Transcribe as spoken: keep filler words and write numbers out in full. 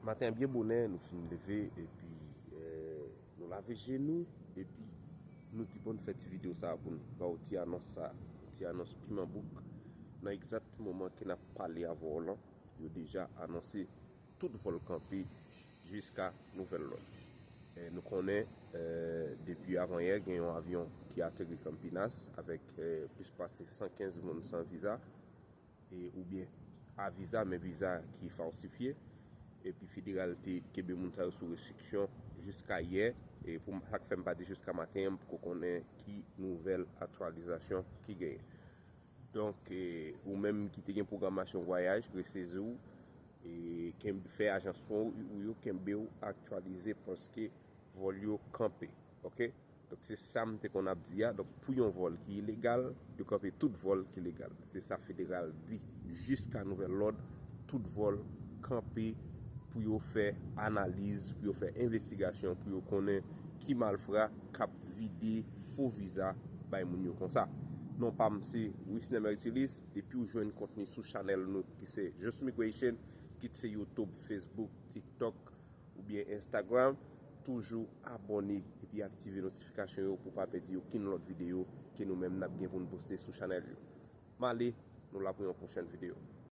Maten an byen bonè, nou fin leve, epi eh, nou lave je nou, epi nou di bon fè ti videyo sa pou nou ba w ti anons sa, ti anons piman bouk. Nan egzat moman ke n ap pale avè w lan, yo deja anonse tout vòl kanpe jiska nouvèl lòd. Eh, nou konnen eh, depi avan yè gen yon avyon ki ateri Campinas avèk eh, plis pase san kenz moun san viza, e, oubyen a viza, men viza ki falsifye. Epi federal te kenbe moun sa yo sou restriksyon jiska yè. E pou sa k fè m pa di jiska maten an, m poko konnen ki nouvèl aktyalizasyon ki genyen. Donk, e, ou menm ki te gen pwogramasyon vwayaj, resezi w, e, kenbe, fè ajans ou yo kenbe w aktyalize paske vòl yo kanpe. Oke? Donk se sa m te konn ap di a. Donk pou yon vòl ki ilegal, yo kanpe tout vòl ki legal. Se sa federal di. Jiska nouvèl lòd, tout vòl kanpe pou yo fè analiz, pou yo fè envestigasyon, pou yo konnen ki malfra k ap vide fo viza bay moun yo konsa. Non pa m se Wisner Mertilis. Depi w jwenn kontni sou chanèl nou ki se Just Migration, kit se YouTube, Facebook, TikTok, oubyen Instagram, toujou abòne epi aktive notifikasyon yo pou w pa pèdi okenn lòt videyo ke nou menm n ap gen pou n poste sou chanèl yo. M ale, nou la pou yon pwochèn videyo.